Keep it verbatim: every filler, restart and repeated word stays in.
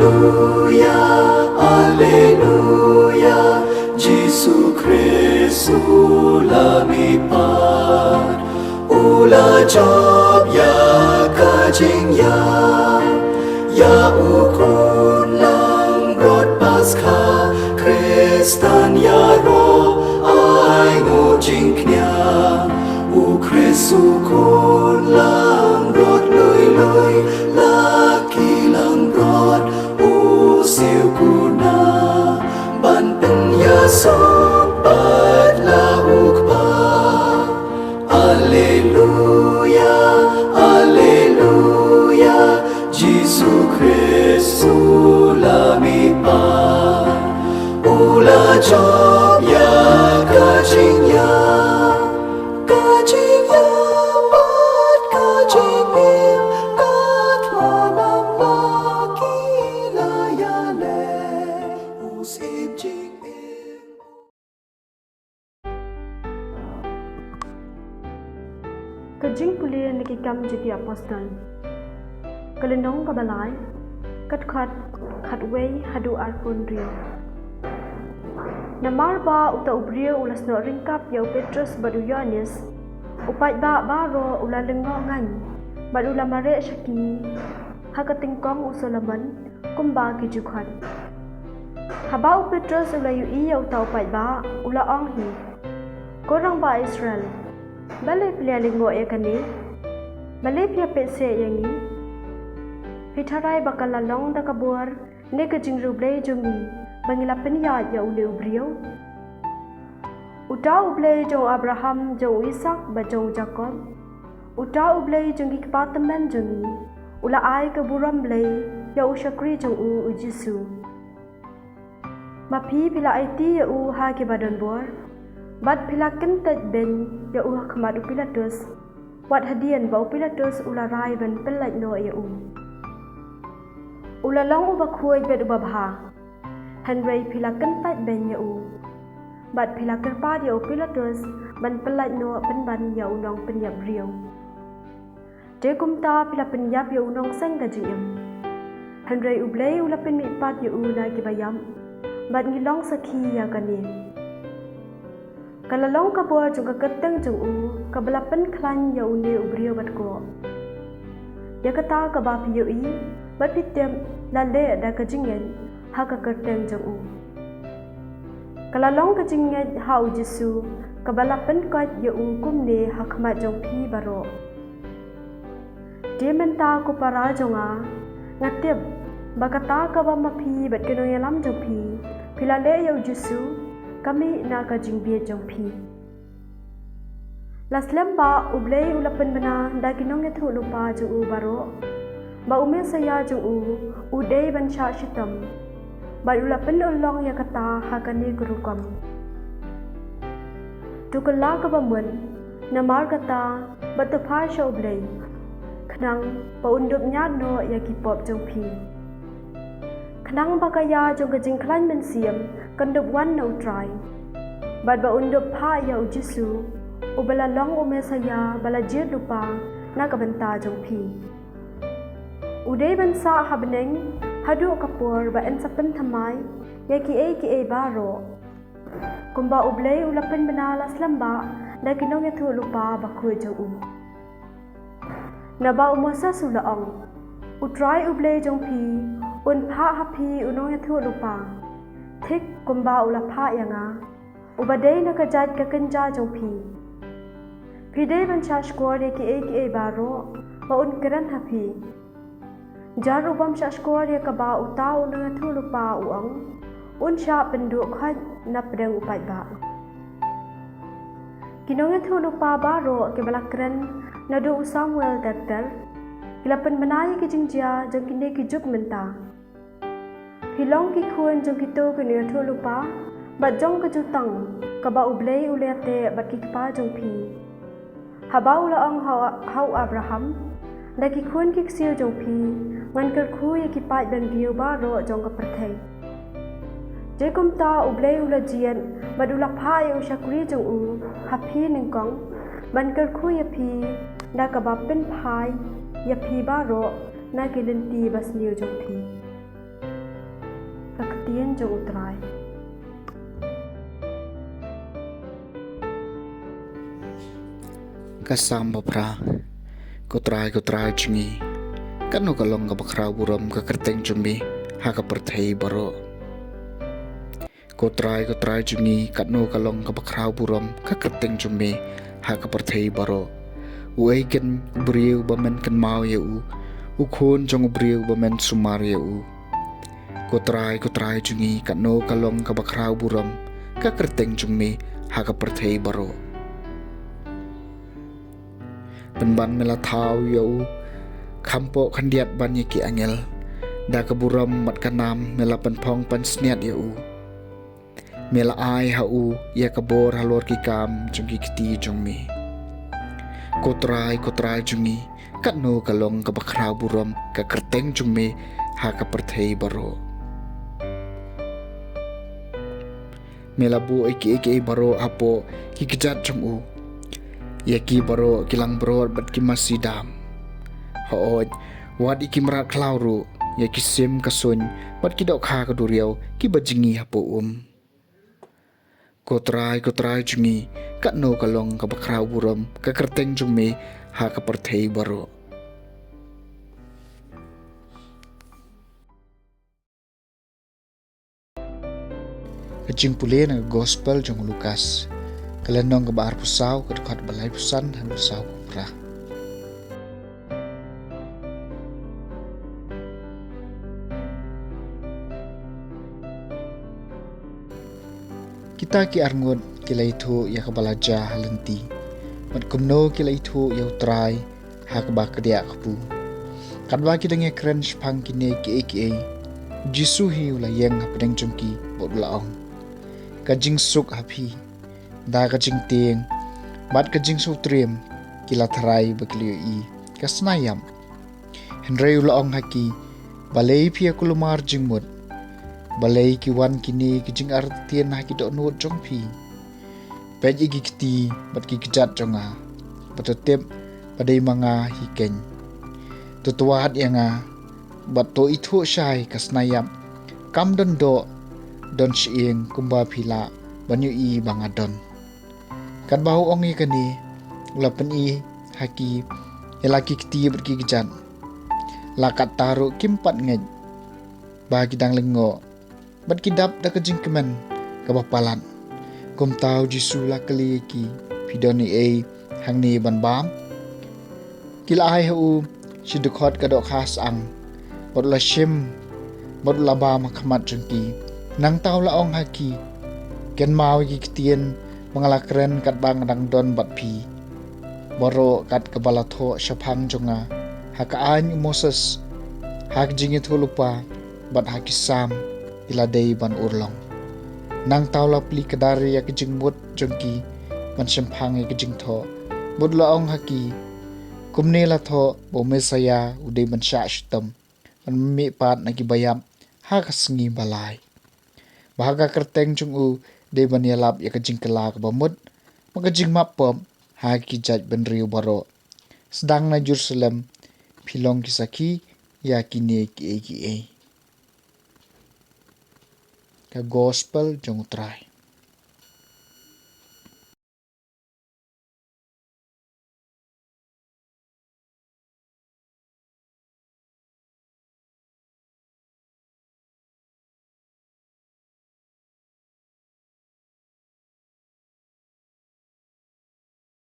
Alleluia, Alleluia, Jisu Khrist u la mihpat, u la jop ïa ka jingïap, ïa u khun langbrot Paskha, Khristan ïaroh ai nguh jingkñia, u Khrist u khun langbrot lui lui, la ki langbrot u siew kuna, ban pynïasoh pat la u Kpa. Alleluia, Alleluia, Jisu Khrist u la mihpat, u la jop ïa ka jingïap, ka jingïap bad ka jingim, ka thngan namar ki la ïaleh, u Syiem jingim. Ka jingpule na ki Kam jong ki Apostol. Ka lynnong kaba lai, ka dkhot khatwei haduh arphew hynriew. Namar ba uta u briew u la snoh ryngkat ïa u Petros bad u Ïoannis, u paidbah baroh u la lyngngoh ngan, bad u la mareh sha ki ha ka tyngkong u Solomon, kumba ki ju khot. Haba u Petros u la ïohi ïa uta u paidbah, u la ong hi, Ko rangbah Israel, balei phi la lyngngoh ïa kane? Balei phi ïapeit seh ïa ngi? Phi tharai ba ka la long da ka bor ne ka jingriewblei jong ngi ba ngi la pynïaid ïa une u briew? Uta u Blei jong u Abraham, jong u Isaak bad jong u Jakob, uta u Blei jong ki kpa tymmen jong ngi, u la ai ka burom Blei ïa u shakri jong u, u Jisu. Ma phi, phi la aiti ïa u ha kiba don bor, bad phi la kyntait beiñ ïa u ha khmat u Pilatus, wat hadien ba u Pilatus u la rai ban pynlait noh ïa u. U la long uba khuid bad uba bha, hynrei phi la kyntait beiñ ïa u, bad phi la kyrpad ïa u Pilatus ban pynlait noh pynban ïa u nongpynïap briew. Te kumta phi la pynïap ïa u nongseng ka jingim. Hynrei u Blei u la pynmihpat ïa u na kiba ïap, bad ngi long sakhi ïa kane. Ka la long ka bor jong ka kyrteng jong u kaba la pynkhlaiñ ïa une u briew bad koh. Ïa kata kaba phi ïohi bad phi tip la leh da ka jingngeit ha ka kyrteng jong u. Ka la long ka jingngeit ha u Jisu kaba la pynkoit ïa u kumne ha khmat jong phi baroh. Te mynta ko para jong nga, nga tip ba kata kaba ma phi bad ki nongïalam jong phi phi la leh ïa u Jisu, ka mih na ka jingbieit jong phi. La slem ba u Blei u la pynbna da ki nongïathuhlypa jong u baroh ba u Messaïah jong u u dei ban shah shitom, bad u la pynurlong ïa kata ha kane ka rukom. To kylla kaba mut, namar kata, bad to phai sha u Blei, khnang ba un dup ñiad noh ïa ki pop jong phi. Khnang ba ka ïa jong ka jingkhlaiñ mynsiem kan dup wan na u Trai, bad ba un dup phah ïa u Jisu, uba la long u Messaïah ba la jied lypa na ka bynta jong phi. U dei ban sah ha bneng haduh ka por ba yn sa pynthymmai ïa kiei kiei baroh, kumba u Blei u la pynbna la slem ba da ki nongïathuhlypa bakhuid jong u. Naba u Moses u la ong, U Trai u Blei jong phi un phah ha phi u nongïathuhlypa, thik kumba u la phah ïa nga, uba dei na ka jait ka kynja jong phi. Phi dei ban shah shkor ïa kiei kiei baroh ba un kren ha phi. Jar u bym shah shkor ïa kaba uta u nongïathuhlypa u ong, un shah pynduh khoit na pdeng u paidbah. Ki nongïathuhlypa baroh kiba la kren naduh u Samuel ter ter, ki la pynbna ïa ki jingjia jong kine ki juk mynta. Phi long ki khun jong kito ki nongïathuhlypa bad jong ka jutang kaba u Blei u la ïateh bad ki kpa jong phi. Haba u la ong ha, ha u Abraham, da ki khun ki ksiew jong phi ngan kyrkhu ïa ki paid bynriew baroh jong ka pyrthei. Te kumta u Blei u la jied bad u la phah ïa u shakri jong u ha phi nyngkong, ban kyrkhu ïa phi da kaba pynphai ïa phi baroh na ki lynti basniew jong phi. Ktien jong U Trai. Ka Salm ba phra. Ko Trai, ko Trai jong ngi, katno ka long kaba khraw burom ka kyrteng jong me ha ka pyrthei baroh. Ko Trai, ko Trai jong ngi, katno ka long kaba khraw burom ka kyrteng jong me ha ka pyrthei baroh. Uei ken u briew ba men kynmaw ïa u, u khun jong u briew ba men sumar ïa u? Ko Trai, ko Trai jong ngi, katno ka long kaba khraw burom ka kyrteng jong me ha ka pyrthei baroh. Pynban me la thaw ïa u kham poh khyndiat ban ïa ki angel. Da ka burom bad ka nam me la pynphong pynsngiat ïa u. Me la ai ha u ïa ka bor halor ki kam jong ki kti jong me. Ko Trai, ko Trai jong ngi, katno ka long kaba khraw burom ka kyrteng jong me ha ka pyrthei baroh. Me la buh ïa kiei kiei baroh hapoh ki kjat jong u, ïa ki baroh ki langbrot bad ki masi dam. Hooid, wat ïa ki mrad khlaw ruh, ïa ki sim ka suiñ bad ki dohkha ka duriaw kiba jngi hapoh um. Ko Trai, ko Trai jong ngi, katno ka long kaba khraw burom ka kyrteng jong me ha ka pyrthei baroh. Ka jingpule na ka Gospel jong u Lukas, ka lynnong kaba arphew saw, ka dkhot ba laiphew san haduh sawphew phra. Kita ki arngut ki la ithuh ïa kaba la jia ha lynti, bad kumno ki la ithuh ïa U Trai ha kaba kdiah kpu. Katba ki dang ïakren shaphang kine kiei kiei, U Jisu hi u la ïeng hapdeng jong ki bad u la ong, "Ka jingsuk ha phi." Da ka jingtieng bad ka jingsngewtriem ki la tharai ba ki la ïohi ka snaiap. Hynrei u la ong ha ki, "Balei phi ïa kulmar jingmut? Balei ki wan kine ki jingartatien ha ki dohnud jong phi? Peit ïa ki kti bad ki kjat jong nga, bad to tip ba dei ma nga hi keiñ. To twad ïa nga bad to ithuh shai ka snaiap. Kam don doh, don shyieng kumba phi lah ban ïohi ba nga don." Katba u ong ïa kane, u la pyni ha ki ïa la ki kti bad ki kjat. La katta ruh kim pat ngeit ba ki dang lyngngoh bad ki dap da ka jingkmen kaba palat. Kumta U Jisu u la kylli ïa ki, "Phi don ei ei hangne ban bam?" Ki la ai ha u shi dkhot ka dohkha syang, bad u la shim bad u la bam ha khmat jong ki. Nangta u la ong ha ki, "Kynmaw ïa ki ktien ba nga la kren katba nga dang don bad phi, baroh kat kaba la thoh shaphang jong nga ha ka aiñ u Moses, ha ka jingïathuhlypa bad ha ki Salm, ki la dei ban urlong." Nangta u la plie kdar ïa ka jingmut jong ki ban shemphang ïa ka jingthoh, bad u la ong ha ki, "Kumne la thoh ba u Messaïah u dei ban shah shitom, ban mihpat na ki baïap ha ka sngi ba lai, ba ha ka kyrteng jong u dei ban ïalap ïa ka jingkylla kaba mut bad ka jingmap pop ha ki jaitbynriew baroh. Sdang na Jerusalem phi long ki sakhi ïa kine kiei kiei." Ka Gospel jong U Trai.